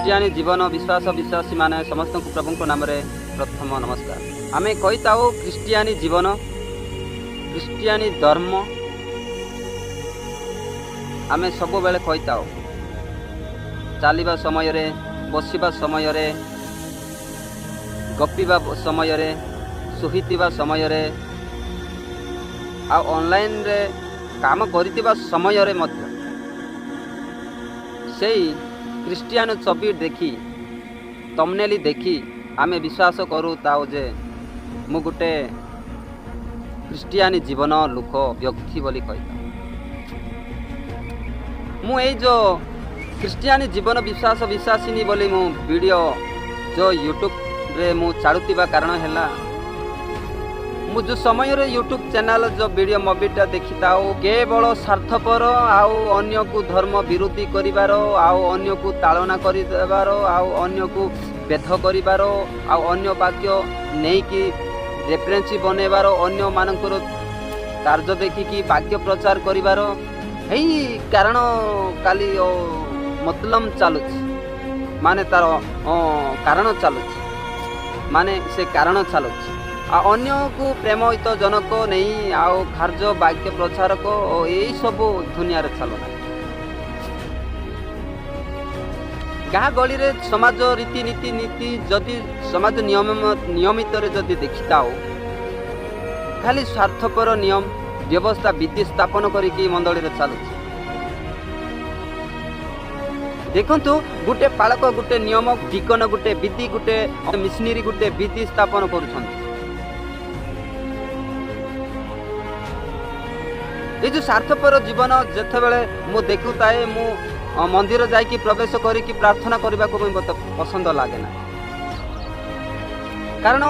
ଖ୍ରୀଷ୍ଟିଆନୀ ଜୀବନ ବିଶ୍ୱାସ ବିଶ୍ୱାସୀମାନେ ସମସ୍ତଙ୍କୁ ପ୍ରଭୁଙ୍କ ନାମରେ ପ୍ରଥମ ନମସ୍କାର। ଆମେ କହିଥାଉ ଖ୍ରୀଷ୍ଟିଆନୀ ଜୀବନ, ଖ୍ରୀଷ୍ଟିଆନୀ ଧର୍ମ। ଆମେ ସବୁବେଳେ କହିଥାଉ, ଚାଲିବା ସମୟରେ, ବସିବା ସମୟରେ, ଗପିବା ସମୟରେ, ଶୋଇଥିବା ସମୟରେ ଆଉ ଅନଲାଇନରେ କାମ କରିଥିବା ସମୟରେ ମଧ୍ୟ ସେଇ ଖ୍ରୀଷ୍ଟିଆନ ଛବି ଦେଖି, ଥମ୍ବନେଲ୍ ଦେଖି ଆମେ ବିଶ୍ୱାସ କରୁଥାଉ ଯେ ମୁଁ ଗୋଟେ ଖ୍ରୀଷ୍ଟିଆନୀ ଜୀବନ ଲୋକ, ବ୍ୟକ୍ତି ବୋଲି କହିଥାଉ। ମୁଁ ଏଇ ଯେଉଁ ଖ୍ରୀଷ୍ଟିଆନୀ ଜୀବନ ବିଶ୍ୱାସ ବିଶ୍ୱାସିନୀ ବୋଲି ମୁଁ ଭିଡ଼ିଓ ଯେଉଁ ୟୁଟ୍ୟୁବରେ ମୁଁ ଛାଡ଼ୁଥିବା କାରଣ ହେଲା, ମୁଁ ଯେଉଁ ସମୟରେ ୟୁଟ୍ୟୁବ୍ ଚ୍ୟାନେଲ୍ ଯେଉଁ ଭିଡ଼ିଓ ମୁଭିଟା ଦେଖିଥାଉ, କେବଳ ସ୍ୱାର୍ଥପର ଆଉ ଅନ୍ୟକୁ ଧର୍ମ ବିରୋଧୀ କରିବାର, ଆଉ ଅନ୍ୟକୁ ତାଳନା କରିଦେବାର, ଆଉ ଅନ୍ୟକୁ ବେଧ କରିବାର, ଆଉ ଅନ୍ୟ ବାକ୍ୟ ନେଇକି ରେଫରେନ୍ସ ବନେଇବାର, ଅନ୍ୟମାନଙ୍କର କାର୍ଯ୍ୟ ଦେଖିକି ବାକ୍ୟ ପ୍ରଚାର କରିବାର, ଏଇ କାରଣ କାଲି ମତଲବ ଚାଲୁଛି, ମାନେ ତାର କାରଣ ଚାଲୁଛି, ମାନେ ସେ କାରଣ ଚାଲୁଛି। ଆଉ ଅନ୍ୟକୁ ପ୍ରେମିତ ଜନକ ନେଇ ଆଉ କାର୍ଯ୍ୟ ବାକ୍ୟ ପ୍ରଚାରକ ଓ ଏଇସବୁ ଦୁନିଆରେ ଚାଲୁନାହିଁ। ଗାଁ ଗହଳିରେ ସମାଜ ରୀତିନୀତି ନୀତି ଯଦି ସମାଜ ନିୟମ ନିୟମିତରେ ଯଦି ଦେଖିଥାଉ, ଖାଲି ସ୍ୱାର୍ଥପର ନିୟମ ବ୍ୟବସ୍ଥା ବିଧି ସ୍ଥାପନ କରିକି ମଣ୍ଡଳୀରେ ଚାଲୁଛି। ଦେଖନ୍ତୁ, ଗୋଟେ ପାଳକ ଗୋଟେ ନିୟମ, ଡିକନ ଗୋଟେ ବିଧି, ଗୋଟେ ମିଶନାରୀ ଗୋଟେ ବିଧି ସ୍ଥାପନ କରୁଛନ୍ତି। ଏଇ ଯେଉଁ ସ୍ୱାର୍ଥପର ଜୀବନ ଯେତେବେଳେ ମୁଁ ଦେଖୁଥାଏ, ମୁଁ ମନ୍ଦିର ଯାଇକି ପ୍ରବେଶ କରିକି ପ୍ରାର୍ଥନା କରିବାକୁ ବି ମୋତେ ପସନ୍ଦ ଲାଗେ ନା। କାରଣ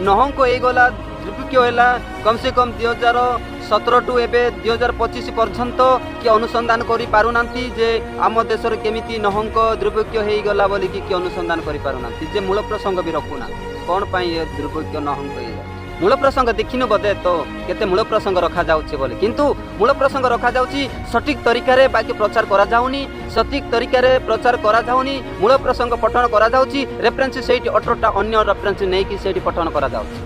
ନହଙ୍କ ହେଇଗଲା, ଦୁର୍ଭିକ୍ଷ ହେଲା, କମ୍ ସେ କମ୍ 2017ଠୁ ଏବେ 2025 ପର୍ଯ୍ୟନ୍ତ କିଏ ଅନୁସନ୍ଧାନ କରିପାରୁନାହାନ୍ତି ଯେ ଆମ ଦେଶରେ କେମିତି ନହଙ୍କ ଦୁର୍ଭିକ୍ଷ ହେଇଗଲା ବୋଲିକି କିଏ ଅନୁସନ୍ଧାନ କରିପାରୁନାହାନ୍ତି, ଯେ ମୂଳ ପ୍ରସଙ୍ଗ ବି ରଖୁନାହାନ୍ତି, କ'ଣ ପାଇଁ ଏ ଦୁର୍ଭିକ୍ଷ ନହଙ୍କ ହେଇଯାଉଛି। ମୂଳ ପ୍ରସଙ୍ଗ ଦେଖିନୁ ବୋଧେ ତ କେତେ ମୂଳ ପ୍ରସଙ୍ଗ ରଖାଯାଉଛି ବୋଲି, କିନ୍ତୁ ମୂଳ ପ୍ରସଙ୍ଗ ରଖାଯାଉଛି, ସଠିକ୍ ତରିକାରେ ବାକି ପ୍ରଚାର କରାଯାଉନି, ସଠିକ୍ ତରିକାରେ ପ୍ରଚାର କରାଯାଉନି। ମୂଳ ପ୍ରସଙ୍ଗ ପଠନ କରାଯାଉଛି, ରେଫରେନ୍ସ ସେଇଠି 18ଟା ଅନ୍ୟ ରେଫରେନ୍ସ ନେଇକି ସେଇଠି ପଠନ କରାଯାଉଛି।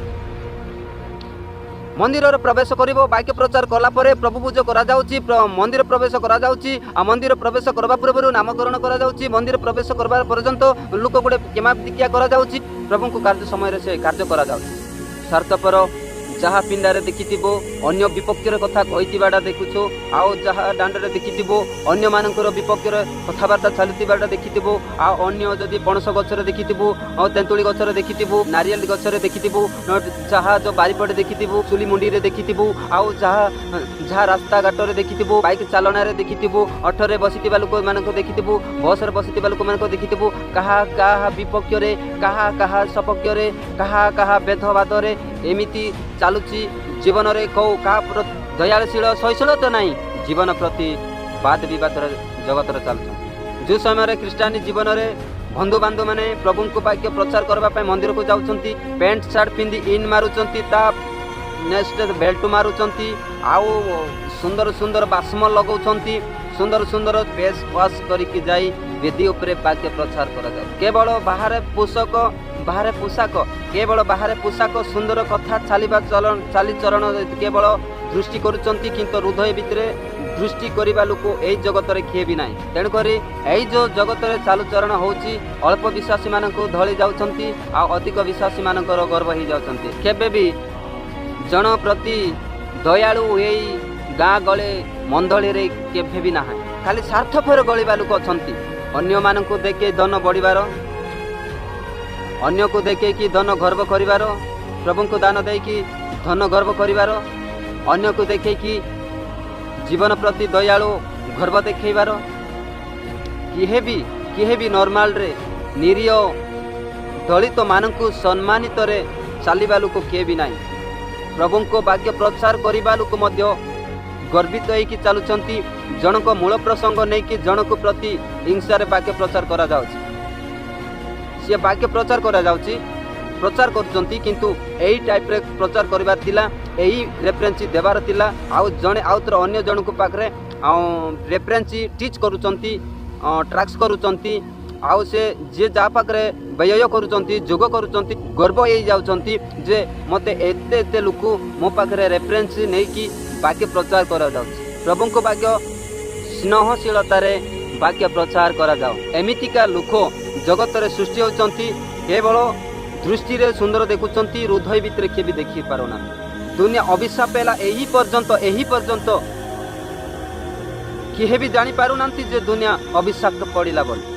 ମନ୍ଦିରରେ ପ୍ରବେଶ କରିବ, ବାକ୍ୟ ପ୍ରଚାର କଲା ପରେ ପ୍ରଭୁ ପୂଜା କରାଯାଉଛି, ମନ୍ଦିର ପ୍ରବେଶ କରାଯାଉଛି। ଆଉ ମନ୍ଦିର ପ୍ରବେଶ କରିବା ପୂର୍ବରୁ ନାମକରଣ କରାଯାଉଛି। ମନ୍ଦିର ପ୍ରବେଶ କରିବା ପର୍ଯ୍ୟନ୍ତ ଲୋକ ଗୋଟେ କେମା ଦୀକ୍ଷା କରାଯାଉଛି। ପ୍ରଭୁଙ୍କ କାର୍ଯ୍ୟ ସମୟରେ ସେ କାର୍ଯ୍ୟ କରାଯାଉଛି। ସ୍ୱାର୍ଥପର ଯାହା ପିଣ୍ଡାରେ ଦେଖିଥିବ ଅନ୍ୟ ବିପକ୍ଷରେ କଥା କହିଥିବାଟା ଦେଖୁଛୁ, ଆଉ ଯାହା ଦାଣ୍ଡରେ ଦେଖିଥିବ ଅନ୍ୟମାନଙ୍କର ବିପକ୍ଷରେ କଥାବାର୍ତ୍ତା ଚାଲୁଥିବାଟା ଦେଖିଥିବୁ, ଆଉ ଅନ୍ୟ ଯଦି ପଣସ ଗଛରେ ଦେଖିଥିବୁ, ଆଉ ତେନ୍ତୁଳି ଗଛରେ ଦେଖିଥିବୁ, ନାରିଏଲ ଗଛରେ ଦେଖିଥିବୁ, ଯାହା ଯେଉଁ ବାରିପଟେ ଦେଖିଥିବୁ, ଚୁଲି ମୁଣ୍ଡିରେ ଦେଖିଥିବୁ, ଆଉ ଯାହା ଯାହା ରାସ୍ତାଘାଟରେ ଦେଖିଥିବୁ, ବାଇକ୍ ଚାଳନାରେ ଦେଖିଥିବୁ, ଅଟୋରେ ବସିଥିବା ଲୋକମାନଙ୍କୁ ଦେଖିଥିବୁ, ବସରେ ବସିଥିବା ଲୋକମାନଙ୍କୁ ଦେଖିଥିବୁ, କାହା କାହା ବିପକ୍ଷରେ, କାହା କାହା ସପକ୍ଷରେ, କାହା କାହା ଭେଦବାଦରେ ଏମିତି ଚାଲୁଛି ଜୀବନରେ। କେଉଁ କାହା ଦୟାଳଶୀଳ ସହିଷ୍ଣୁତା ନାହିଁ, ଜୀବନ ପ୍ରତି ବାଦ ବିବାଦରେ ଜଗତରେ ଚାଲୁଛନ୍ତି। ଯେଉଁ ସମୟରେ ଖ୍ରୀଷ୍ଟିଆନୀ ଜୀବନରେ ବନ୍ଧୁବାନ୍ଧବମାନେ ପ୍ରଭୁଙ୍କ ବାକ୍ୟ ପ୍ରଚାର କରିବା ପାଇଁ ମନ୍ଦିରକୁ ଯାଉଛନ୍ତି, ପ୍ୟାଣ୍ଟ ସାର୍ଟ ପିନ୍ଧି ଇନ୍ ମାରୁଛନ୍ତି, ତା ନେକ୍ସଟ ବେଲ୍ଟ ମାରୁଛନ୍ତି, ଆଉ ସୁନ୍ଦର ସୁନ୍ଦର ବାସମ ଲଗାଉଛନ୍ତି, ସୁନ୍ଦର ସୁନ୍ଦର ଫେସ୍ ୱାଶ୍ କରିକି ଯାଇ ବେଦି ଉପରେ ବାକ୍ୟ ପ୍ରଚାର କରାଯାଉ। କେବଳ ବାହାରେ ପୋଷକ, ବାହାରେ ପୋଷାକ, କେବଳ ବାହାରେ ପୋଷାକ, ସୁନ୍ଦର କଥା, ଚାଲିବା ଚଳନ, ଚାଲିଚଳନ କେବଳ ଦୃଷ୍ଟି କରୁଛନ୍ତି, କିନ୍ତୁ ହୃଦୟ ଭିତରେ ଦୃଷ୍ଟି କରିବା ଲୋକ ଏଇ ଜଗତରେ କିଏ ବି ନାହିଁ। ତେଣୁକରି ଏଇ ଯେଉଁ ଜଗତରେ ଚାଲୁଚରଣ ହେଉଛି, ଅଳ୍ପ ବିଶ୍ୱାସୀମାନଙ୍କୁ ଧଳି ଯାଉଛନ୍ତି ଆଉ ଅଧିକ ବିଶ୍ୱାସୀମାନଙ୍କର ଗର୍ବ ହେଇଯାଉଛନ୍ତି। କେବେ ବି ଜଣ ପ୍ରତି ଦୟାଳୁ ଏଇ ଗାଁ ଗଳେ ମଣ୍ଡଳୀରେ କେବେ ବି ନାହିଁ। ଖାଲି ସ୍ୱାର୍ଥପର ଗଳିବା ଲୋକ ଅଛନ୍ତି। ଅନ୍ୟମାନଙ୍କୁ ଦେଖେଇ ଧନ ବଢ଼ିବାର, ଅନ୍ୟକୁ ଦେଖେଇକି ଧନ ଗର୍ବ କରିବାର, ପ୍ରଭୁଙ୍କୁ ଦାନ ଦେଇକି ଧନ ଗର୍ବ କରିବାର, ଅନ୍ୟକୁ ଦେଖେଇକି ଜୀବନ ପ୍ରତି ଦୟାଳୁ ଗର୍ବ ଦେଖେଇବାର। କିଏ ବି ନର୍ମାଲରେ ନିରୀହ ଦଳିତମାନଙ୍କୁ ସମ୍ମାନିତରେ ଚାଲିବା ଲୋକ କିଏ ବି ନାହିଁ। ପ୍ରଭୁଙ୍କ ବାକ୍ୟ ପ୍ରଚାର କରିବା ଲୋକ ମଧ୍ୟ ଗର୍ବିତ ହେଇକି ଚାଲୁଛନ୍ତି। ଜଣଙ୍କ ମୂଳ ପ୍ରସଙ୍ଗ ନେଇକି ଜଣକୁ ପ୍ରତି ହିଂସାରେ ବାକ୍ୟ ପ୍ରଚାର କରାଯାଉଛି। ସିଏ ବାକ୍ୟ ପ୍ରଚାର କରାଯାଉଛି, ପ୍ରଚାର କରୁଛନ୍ତି, କିନ୍ତୁ ଏଇ ଟାଇପ୍ରେ ପ୍ରଚାର କରିବାର ଥିଲା, ଏଇ ରେଫରେନ୍ସ ଦେବାର ଥିଲା। ଆଉ ଜଣେ ଆଉ ଥରେ ଅନ୍ୟ ଜଣଙ୍କ ପାଖରେ ଆଉ ରେଫରେନ୍ସ ଟିଚ୍ କରୁଛନ୍ତି, ଟ୍ରାକ୍ସ କରୁଛନ୍ତି, ଆଉ ସେ ଯିଏ ଯାହା ପାଖରେ ବ୍ୟୟ କରୁଛନ୍ତି, ଯୋଗ କରୁଛନ୍ତି, ଗର୍ବ ହେଇଯାଉଛନ୍ତି ଯେ ମୋତେ ଏତେ ଏତେ ଲୋକ ମୋ ପାଖରେ ରେଫରେନ୍ସ ନେଇକି ବାକ୍ୟ ପ୍ରଚାର କରାଯାଉଛି। ପ୍ରଭୁଙ୍କ ବାକ୍ୟ ସ୍ନେହଶୀଳତାରେ ବାକ୍ୟ ପ୍ରଚାର କରାଯାଉ। ଏମିତିକା ଲୋକ ଜଗତରେ ସୃଷ୍ଟି ହେଉଛନ୍ତି, କେବଳ ଦୃଷ୍ଟିରେ ସୁନ୍ଦର ଦେଖୁଛନ୍ତି, ହୃଦୟ ଭିତରେ କେବେ ଦେଖି ପାରୁନାହାନ୍ତି। ଦୁନିଆ ଅଭିଶାପ ହେଲା ଏହି ପର୍ଯ୍ୟନ୍ତ, ଏହି ପର୍ଯ୍ୟନ୍ତ କେହି ବି ଜାଣିପାରୁନାହାନ୍ତି ଯେ ଦୁନିଆ ଅଭିଶାପ ପଡ଼ିଲା ବୋଲି।